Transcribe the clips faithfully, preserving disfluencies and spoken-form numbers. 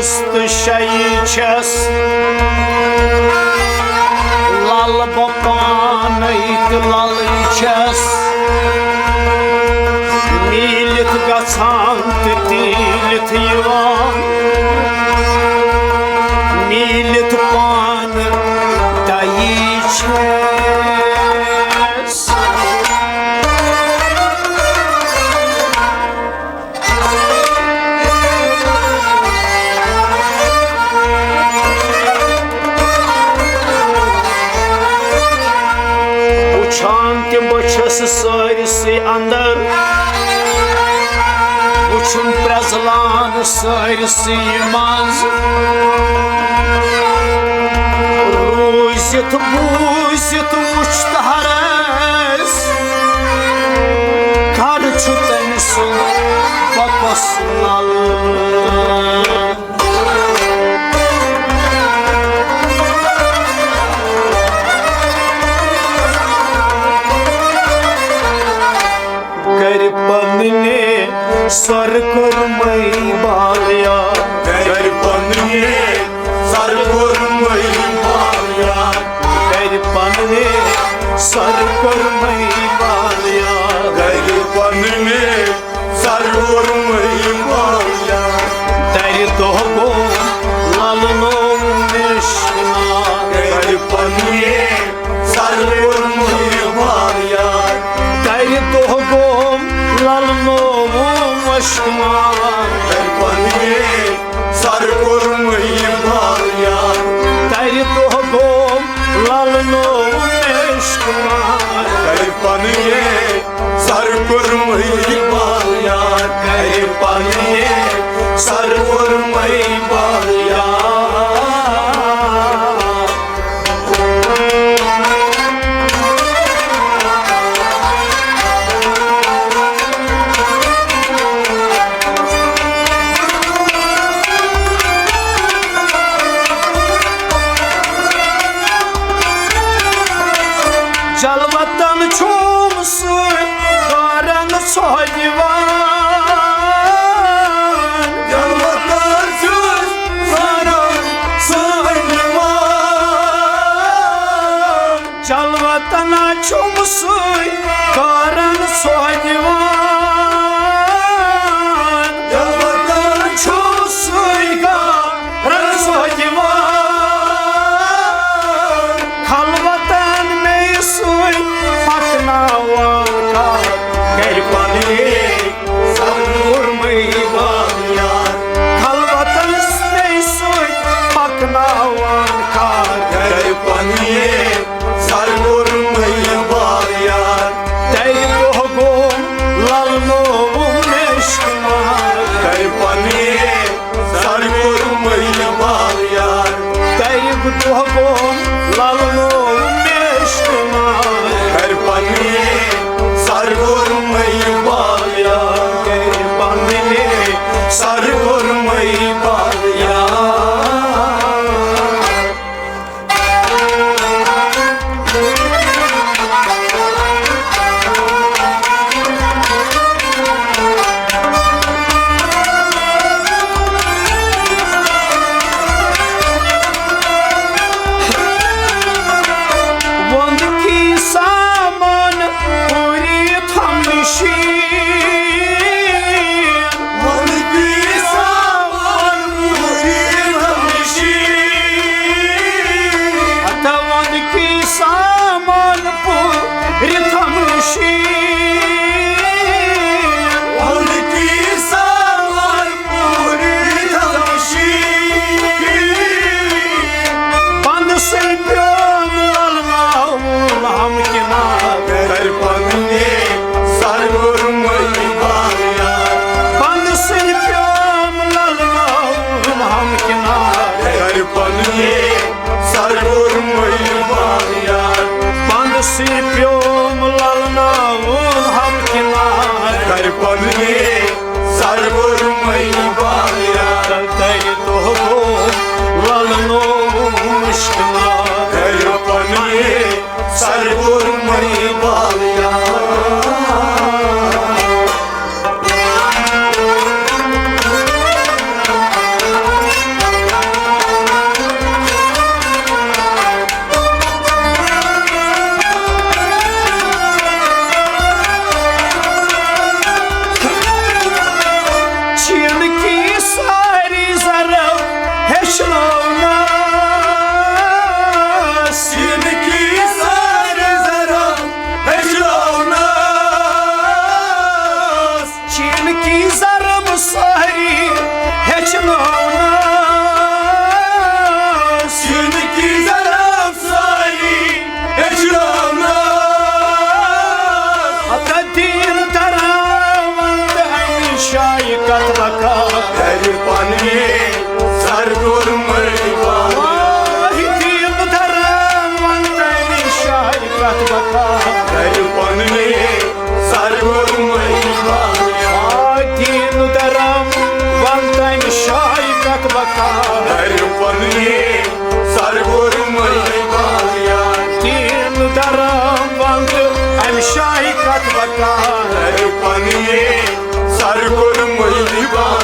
تہٕ شَیہِ چھَس، لَل بہٕ پانَے تہٕ لَلٕے چھَس۔ میٖلِتھ گژھان تہٕ تیٖلِتھ یِوان، میٖلِتھ پانہٕ دَیی چھَس۔ وُچھان تہِ بہٕ چھَس سٲرسٕے اندر، وُچھُن پرٛزلان سٲرسٕے منٛز۔ روٗزِتھ بوٗزِتھ وُچھ تہرس، کر چھُ تٔمۍ سُنٛد بۄکس نل۔ گرِ پننہِ سر کوٚرمَے بال یار۔ گرِ پننہِ سر کوٚرمَے بال یار۔ گرِ پننہِ سر کوٚرمَے بال یار۔ گرِ پننہِ سر کوٚرمَے بال یار۔ درِ دۄہ گوٚو للنوو مےٚ عشقہٕ نار۔ گرِ پننہِ سر کوٚرمَے بال یار۔ درِ دۄہ گوٚو للنووُم عشقہٕ نار۔ گرِ پننہِ سر کوٚرمَے بال یار۔ درِ دۄہ گوٚو للنووُم عشقہٕ نار۔ گرِ پننہِ سر کوٚرمَے بال یار۔ گرِ پننہِ سر کوٚرمَے بال یار۔ جلوتن چھُم سُہ دارن ژھۄ دِوان۔ جلوتن چھُم سُہ دارن ژھۄ دِوان۔ جلوتن چھُم سُے دارن ژھۄ دِوان۔ جلوتن چھُم سُے دارن ژھۄ دِوان۔ خلوتن مے سُے پکناوان کار۔ گرِ پننہِ سر کوٚرمَے بال یار۔ خلوتن مے سُے پکناوان کار۔ گرِ پننہِ سر کوٚرمَے بال یار۔ درِ دۄہ گوٚو للنووُم عشقہٕ نار۔ گرِ پننہِ سر کوٚرمَے بال یار۔ درِ دۄہ گوٚو للنووُم عشقہٕ نار۔ گرِ پننہِ سر کوٚرمَے بال یار۔ گرِ پننہِ سر کوٚرمَے بال یار۔ ووٚنُکھ یہِ سامان پوٗرِ تھمنشین۔ ووٚنُکھ یہِ سامان پوٗرِ تھمنشین۔ ہتا ووٚنُکھ یہِ سامان پوٗرِ تھمنشین۔ ووٚنُکھ یہِ سامان پوٗرِ تھمنشین۔ پنسٕے پیوم للناوُن ہم کنار۔ گرِ پننہِ سر کوٚرمَے بال یار۔ پنسٕے پیوم للناوُن ہم کنار۔ گرِ پننہِ سر کوٚرمَے بال یار۔ پنسٕے پیوم للناوُن ہم کنار۔ گرِ پننہِ سر کوٚرمَے بال یار۔ درِ دۄہ گوٚو للنووُم عشقہٕ نار۔ گرِ پننہِ سر کوٚرمَے بال یار۔ کتھ بکار۔ گرِ پننہِ سر کوٚرمَے بار۔ واے دیٖن دَرم وَن تَمہِ جایہِ کتھ بکار۔ گرِ پننہِ سر کوٚرمَے بار۔ واے دیٖن دَرم وَن تَمہِ جایہِ کتھ بکار۔ گرِ پننہِ سر کوٚرمَے بار۔ دیٖن دَرم وَن تہٕ اَمہِ جایہِ کتھ بکار۔ گرِ پننہِ سر کوٚرمَے بار۔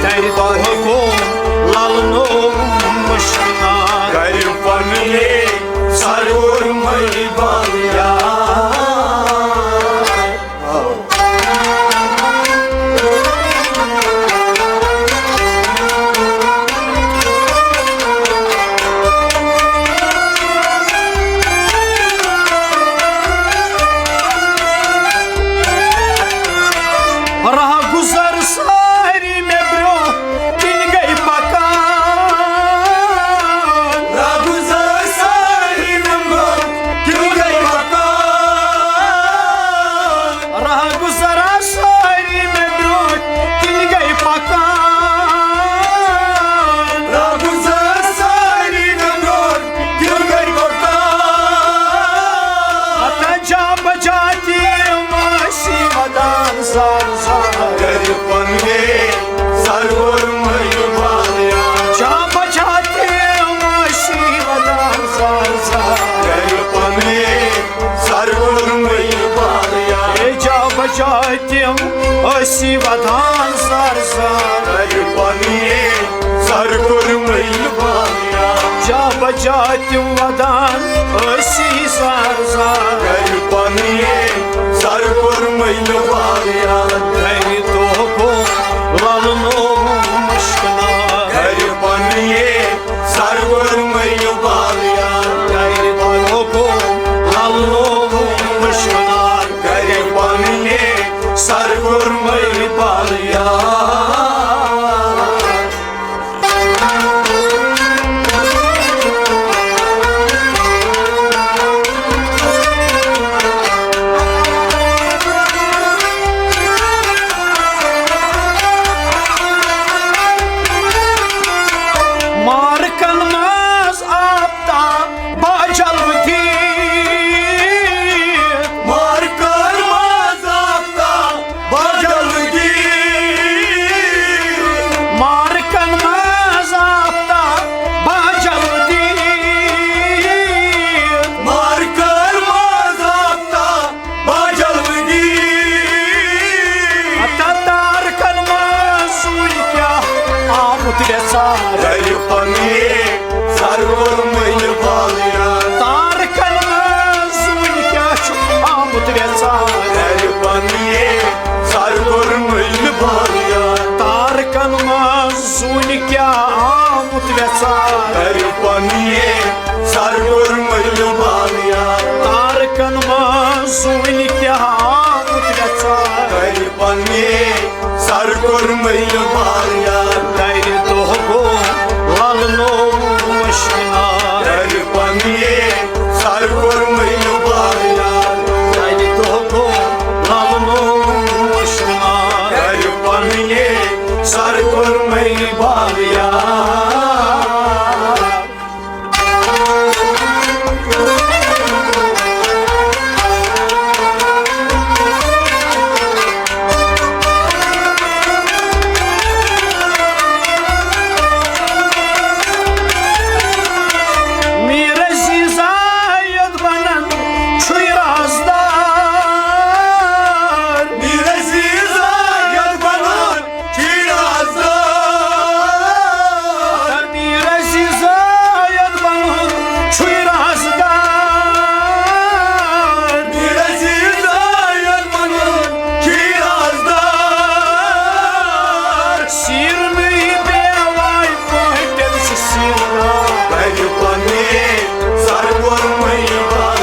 تَمہِ دۄہ گوٚو لَلہٕ نوم مُشکِنا۔ گرِ پننہِ سر کوٚرمَے بار۔ راہ گُزر سٲری مےٚ برٛونٛہہ کِنۍ گٔے پکان۔ راہ گُزر سٲری مےٚ برٛونٛہہ کِنۍ گٔے پکان۔ راہ گُزر سٲری مےٚ برٛونٛہہ کِنۍ گٔے پکان۔ راہ گُزر سٲری مےٚ برٛونٛہہ کِنۍ گٔے پکان۔ ہتا جا بجا تِم ٲسی ودان زار زار۔ گرِ پننہِ سر کوٚرمَے بار۔ جا بجا تِم ٲسی ودان زار زار۔ گرِ پننہِ سر کوٚرمَے بار۔ اے جا بجا تِم ٲسی ودان زار زار۔ گرِ پننہِ سر کوٚرمَے بار۔ جا بجا تِم ودان ٲسی زار زار۔ گرِ پننہِ سر کوٚرمَے بار۔ تَمہِ دۄہ گوٚو لَلہٕ نوم مُشکِنا۔ گرِ پننہِ سر کوٚرمَے بار۔ تَمہِ دۄہ گوٚو لَلہٕ نوم مُشکِنا۔ گرِ پننہِ سر کوٚرمَے بار۔ مارکن منٛز آفتاب باجل دِتھ۔ مارکن منٛز آفتاب باجل دِتھ۔ مارکن منٛز آفتاب باجل دِتھ۔ مارکن منٛز آفتاب باجل دِتھ۔ ہتا تارکن منٛز وُنہِ کیٛاہ آمُت ویژھار۔ گرِ پننہِ سر کوٚرمَے بار۔ تارکن منٛز وُنہِ کیٛاہ چھُ آمُت ویژھار۔ گرِ پننہِ سر کوٚرمَے بار۔ تارکن منٛز وُنہِ کیٛاہ آمُت ویژھار۔ گرِ پننہِ سر کوٚرمَے بار۔ تارکن منٛز وُنہِ کیٛاہ آمُت ویژھار۔ گرِ پننہِ سر کوٚرمَے بار۔ تَمہِ دۄہ گوٚو لَلہٕ نوم مُشکِنا۔ گرِ پننہِ سر کوٚرمَے بار۔ تَمہِ دۄہ گوٚو لَلہٕ نوم مُشکِنا۔ گرِ پننہِ سر کوٚرمَے بار۔ میٖر عزیزا یوٚت بنان چھُے رازدار۔ میٖر عزیزا یوٚت بنان چھُے رازدار۔ میٖر عزیزا یوٚت بنان چھُے رازدار۔ میٖر عزیزا یوٚت بنان چھُے رازدار۔ سیٖرنٕے بیواے پٲٹھۍ چھُ سیٖردار۔ گرِ پننہِ سر کوٚرمَے بار۔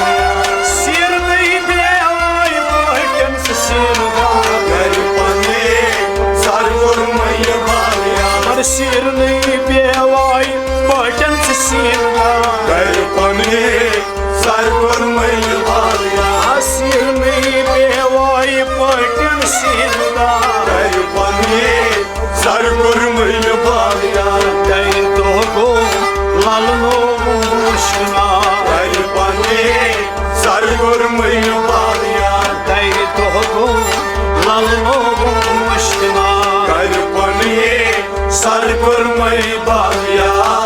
سیٖرنٕے بیواے پٲٹھۍ چھُ سیٖردار۔ گرِ پننہِ سر کوٚرمَے بار۔ مگر سیٖرنٕے بیواے پٲٹھۍ چھُ سیٖردار۔ گرِ پننہِ سر کوٚرمَے بار۔ آ، سیٖرنٕے بیواے پٲٹھۍ سیٖردار۔ گرِ پننہِ سر کوٚرمُے باغ یار، تَمہِ دۄہ گوٚو لَلہٕ نوٚو مُشکِنا۔ گَرِ پَنٕنۍ سر کوٚرمُے باغ یار، تَمہِ دۄہ گوٚو لَلہٕ نوٚو مُشکِنا۔ گَرِ پَنٕنۍ سر کوٚرمُے باغ یار۔